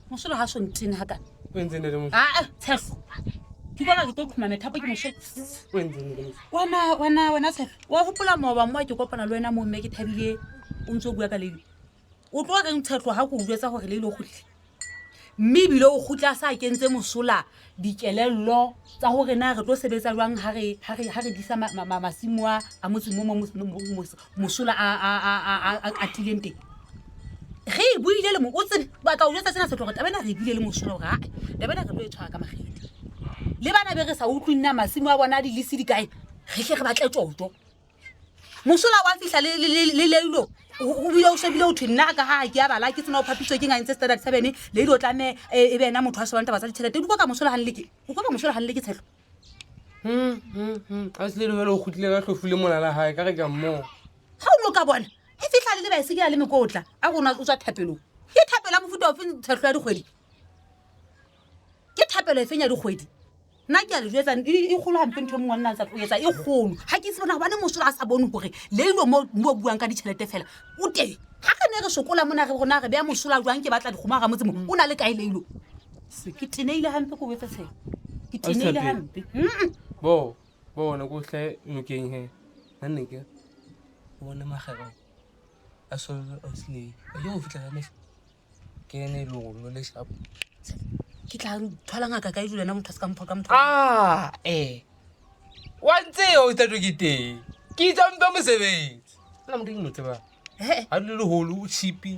Mosola ha so ntene ha kana. O entseng ntate Mosola? Aa, Tshehlo. Ke bona ke tlo qhoma methapo ke mosola. O entseng ntate Mosola? Wena, wena, wena Tshehlo. Wa hopola maoba mo ke kopana le wena mo mme ke thabile o ntse o bua ka Leilo. O tlo reng Tshehlo ha ke o jwetsa hore Leilo o kgutlile? Mme ebile o kgutla a sa kentse mosola dikelello tsa hore na re tlo sebetsa jwang ha re ha re ha re disa masimo a a motseng mo mo mosola a a a a a atileng teng. Re e buile le mo o tsebe batla o jwetsa sena se tlo re taba ena re e buile le mosola hore ae taba ena re tlo e tshwara ka makgethe. Le bana be re sa utlweng na masimo a bona a dilisi di kae re hle re batle tjotjo. Mosola wa fihla le, le, le, le Leilo o bile o shebile o thwe nna ka ha ke a bala ke tsena o phapiswe ke ngantse standard seven Leilo o tlamehe e be ena motho a shebang taba tsa ditjhelete. Di ka mosola hanle ke o ka mosola hanle ke tshehlo. A se le jwale o kgutlile ka hlofile mona la hae ka re ka mmoo. Ha o no ka bona e fihla le le baesekela le mekotla a rona o tswa thapelong. Ke thapelo ya mofuta ofe tshehlo ya dikgwedi? Ke thapelo efeng ya dikgwedi? Nna ke a le jwetsa e kgolo hampe ntho e mongwe nna ntsa tlo etsa e kgolo. Ha ke itse bona hobane mosola a sa bone hore Leilo mo mo buang ka ditjhelete fela o teng. Ha re ne re sokola mona re rona re beha mosola jwang ke batla dikgomo hara motse mo. O na le kae Leilo? Se ke tenehile hampe ko wetsa tshela. Ke tenehile hampe. Bo bona ko hle nokeng he. Nna ne ke bone magero a so a slay. A ke go fihla ka mehla. Ke ene e le gore lo le sharp. Ke tla thola ngaka kae jule wena motho a se ka mpho ka motho. Ah, eh. Wa ntse o tla ke teng. Ke itse mpe mosebetsi. Nna motho ke mo tsebang. He. Ha le leholo o tshipi.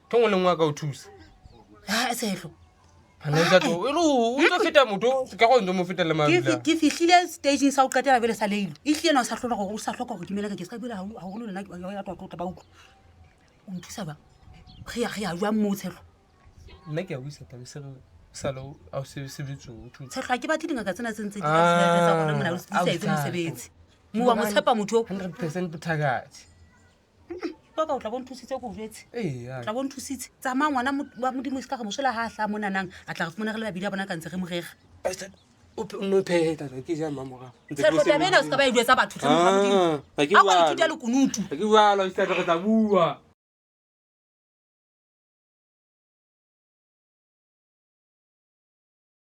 Ntho nngwe le nngwe a ka o thusa. Ha sehlo. Ana o tla tlo e le o tlo feta motho se ka go ntse mo feta le Ke mabila. ke fihlile stageng sa ho qetela jwale sa Leilo. Ehlile na o sa hlola hore o sa hloka hore ke dumele ka ke se ka bua haholo le nna ke ya tlo tla ba utlwa. O nthusa jwang? Re ya re ya jwang moo Tshehlo? Nna ke a buisa taba se re sale a o sebetse o thusa. Tshehlo ha ke batle dingaka tsena tse ntse di ka tjhelete tsa rona mona di sa etse mosebetsi. Mo wa mo tshepa motho o. 100% bothakatsi. Baka o tla bo nthusitse ko jwetse. Ee. O tla bo nthusitse. Tsamaya ngwana wa Modimo se ka re mosola ha a hlaha monanang a tla re fumana re le babedi a bona ka ntse re mo rera. O no pheta ke ja mmamorao. Tshehlo taba ena o se ka ba e jwetsa batho tlhe motho wa Modimo. Ah, ha ke A ko jwalo. ithuta lekunutu. Ha ke jwalo, re tla bua.